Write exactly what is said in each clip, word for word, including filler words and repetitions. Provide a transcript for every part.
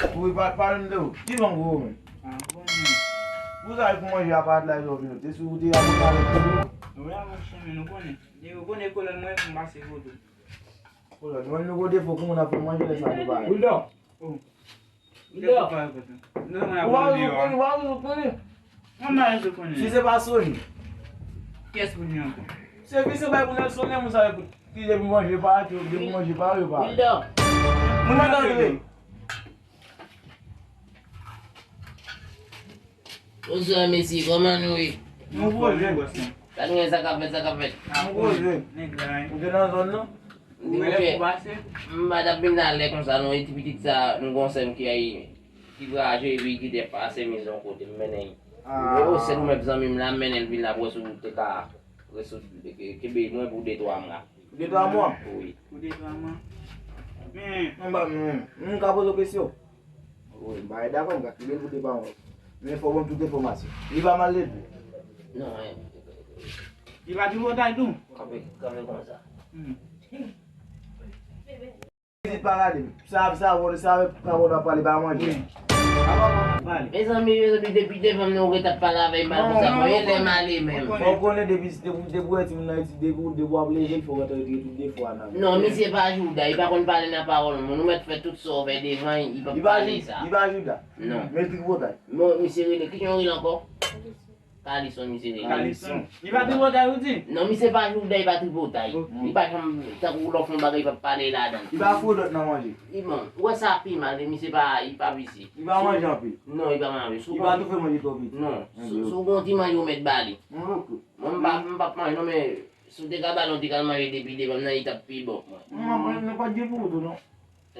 Wi, pa, pale m de ou. Ki bòm gwo men? Ah, bon, men. Pou sa, pou manje a pa t la, yo vin. Te sou ou te avoka avèk tou. Wi, a monchè, men nou konnen. Ou konnen kolòn mwen pou m pase kote. Kolòn, mwen nou gwo defo, kouman n ap fè manje lè sa nou pa. Wildo. Oh. Wildo. Ou pa rezoud konnen, ou pa rezoud konnen. Mwen pa rezoud konnen. Si se pa Sony. Kiyès pou di ankò? Se vise bay pou Nelson, moun sa yo ki depi manje pa ate, depi manje pa yo pa. Wildo. Moun nan antre. Bonswa mesye, kòman nou ye? Nou poze. Pa t gen sa k ap fèt, sa k ap fèt. Nou poze. Nèg la, hein. Ou te nan zòn nan? Ou genlè pou pase? M pa t ap vin talè konsa non, e ti pitit sa, nou gon sè m ki ay, ki voyaje, epi ki te pase mizon kote m mennen. Ah. Yo, se nou menm zanmi m la, m mennen l vin la, pou wè si w te ka rezoud, ke-, kenbe mwen pou de twa mwa. Pou de twa mwa? Wi. Pou de twa mwa. Men. M pa, m, m ka poze w kesyon? Wi, m pa dakò, m ka kite l pou de twa mwa. Men fò w ban m tout enfòmasyon. Li pa mal depi? Non, en. Li pa tripotay tou? Kanpe, kanpe konsa. Hmm. Pitit pa gade m. Sa, sa, sa, sa, sa, sa, w ap pale pa manje. Mezanmi, mezanmi, depi devan m nan, ou ret ap pale avè m, mal konsa, mwen, e lè m ale menm. Fò w konnen depi, depi, depi w wè timoun nan eti, depi, depi w ap leve l, fò w rantre tou de fwa nan. Non, misye pa jouda, li pa konn pale nan pawòl moun. Ou mèt fè tout sa w vle devan li, li p ap pale sa. Li pa jouda. Non. Men tripotay. Bon, misye rele, kijan w rele ankò? Kalison, misye rele. Kalison. Li pa tripotay, ou di? Non, misye pa jouda, li pa tripotay. Ok. Li pa janm, tankou lè w fè yon bagay, li p ap pale ladan. Li pa fodòt nan manje. Li bon. Ou wè sa pi mal, misye pa, li pa visye. Li pa manje anpil. Non, li pa manje. Li pa toufe manje twò piti. Non. Sou, sou gon ti manje ou mèt ba li. Ok. Mwen, m pa, m p ap manje non, men si w te ka ba l yon ti kal manje depi devan m nan, li t ap pi bon pou mwen. Non, mwen, mwen pa t gen pou ou tou, non.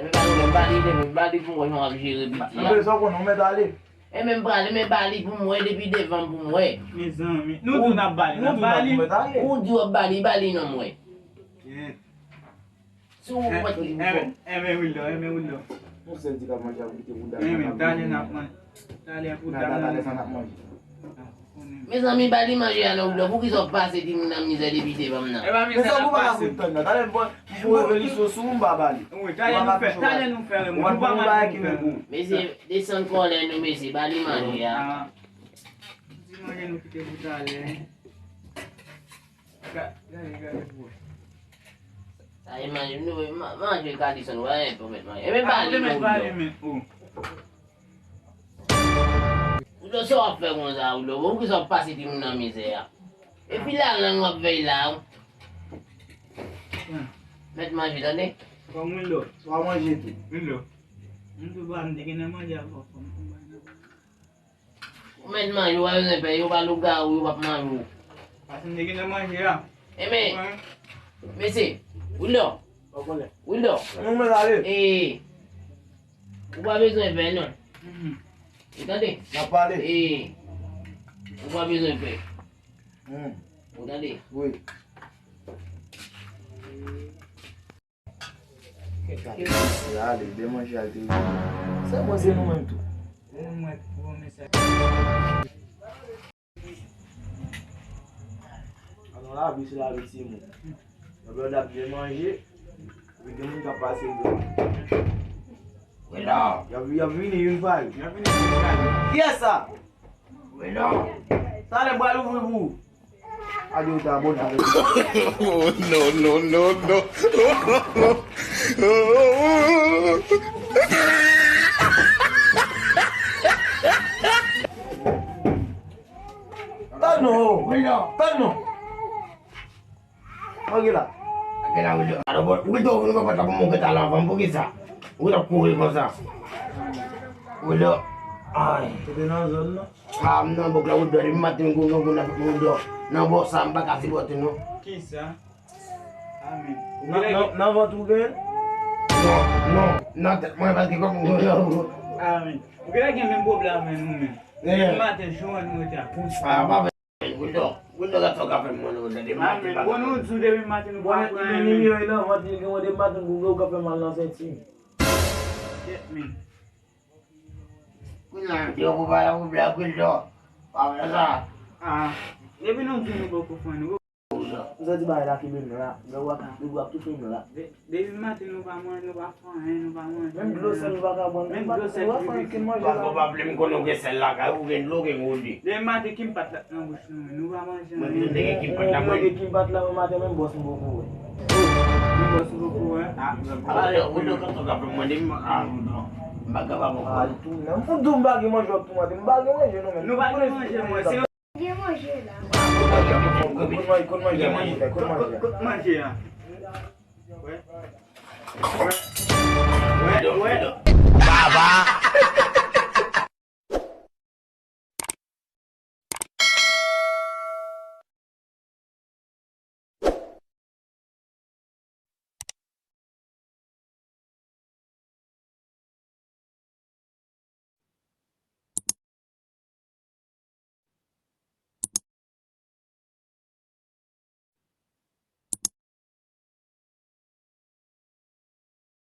Enben, ba li, enben, ba li pou mwen, jan w ap jere piti a. Enben, sa w konnen, ou mèt ale. Enben, m prale, men ba li pou mwen, depi devan m pou mwen. Mezanmi, nou di n ap ba li, n ap ba li. Ou di w ap ba li, ba li non mwen. Si w mèt li pou mwen. Enben, Wildo, enben, Wildo. Yon sèl ti kal manje ap kite pou dal. Enben, talè n ap manje. Talè pou dal. Talè sa n ap manje. Mezanmi, ba li manje a non, Wildo. Poukisa w ap pase timoun nan mizè depi devan m nan? Mezanmi, ou pa ka fout tann nan. Talè m pran, m pran revolisyon sou ou, m pa ba li. Wi, talè nou fè, talè nou fè remò. Nou pa mal pou nou fè. Mesye, desann kòlè nou, mesye, ba li manje a. Ti manje nou kite pou talè. Gade, gade, gade, bro. Sa e manje, nou, ma-, manje Kalison, wè, pou mèt manje. Enben, ba li, Wildo. Wildo, sa w ap fè konsa, Wildo? Bon, poukisa w ap pase timoun nan mizè a? Epi lalang w ap fè la, wi. Mèt manje, tande? Kòm Wildo. Sa w manje tou. Wildo. M tou pa, m te gen nan manje a, fò, fò m konbay nan. Ou mèt manje, ou pa bezwen pè, yo pa lougawou, yo p ap manje w. Pase m te gen nan manje a. Enben, mesye, Wildo. Wildo. Ee. Ou pa bezwen pè, non. Ou tande? N ap pale. Ee. Ou pa bezwen pè. Ou tande? Wi. Kèt ale, de manje al te vini. Se mwen, se nou menm tou. Ou mwen, ou mwen sa. Alò, lavi se lavi timoun. Yon lòt ap byen manje, epi gen moun k ap pase l dlo. Wi la. Y ap, y ap vini youn pa youn. Y ap vini youn pa youn. Kiyès sa? Wi la. Talè m pral ouvri pou ou. Adi ou ta abòne avèk mwen. Oh, no, no, no, no. Tann non, oh. Tann non. Mwen gen la. Gen la, Wildo. Alò, bon, Wildo, ou vin pran pòt la pou mwen, ou gentan la anvan m, poukisa? Ou gentan kouri konsa. Wildo. Ay. Ou te nan zòn nan? Ah, m nan bòk la, Wildo, depi maten, m kouri, kouri nan Wildo. Nan bò sa, m pa ka sipòte, non. Kisa? Amen. Nan, nan, nan vant ou gen? Non, non, nan tèt mwen, paske kòm m gen yon. Amen. Ou genlè gen menm pwoblèm avè nou menm. Depi maten, jou an nou rete ap konsa. Ah, pa Wildo, Wildo, gad sa w ka fè m, mwen, Wildo, depi maten. Amen. Bon, nou di w depi maten nou pa pran anyen. Li nan vant li, gen depi maten pou ou ka fè mal nan senti. Kèt, men. Kounye a, yo pou pale pou blòk, Wildo. Pa fè sa. Ah, depi nou di nou poko fè anyen. M santi bagay la kenbe m nan la. Lè w ap, lè w ap toufe m nan la. De- Depi maten nou pa manje, nou pa fè anyen, nou pa manje. Menm dlo sèl nou pa ka bwè. Menm dlo sèl nou pa fè anyen, kenn manje. Paske w pa vle m konnen w gen sèl lakay ou, gen dlo, gen wonde. Depi maten kim pat la nan bouch nou, nou pa manje anyen. Mwen vin gen kim pat la, mwen gen kim pat la, mwen maten menm bòs m poko wè. Menm bòs m poko wè. Ah, ale, ou nan kanton ka mande m, ah, non. M pa kapab ankò. Ah, li tounen. M fout di w m pa gen manje w ap tou maten. M pa gen manje non, men. Nou pa gen manje, mwen, se Gen manje la. Kote manje, kote manje, kote manje? Kot manje a? Wè. Wè.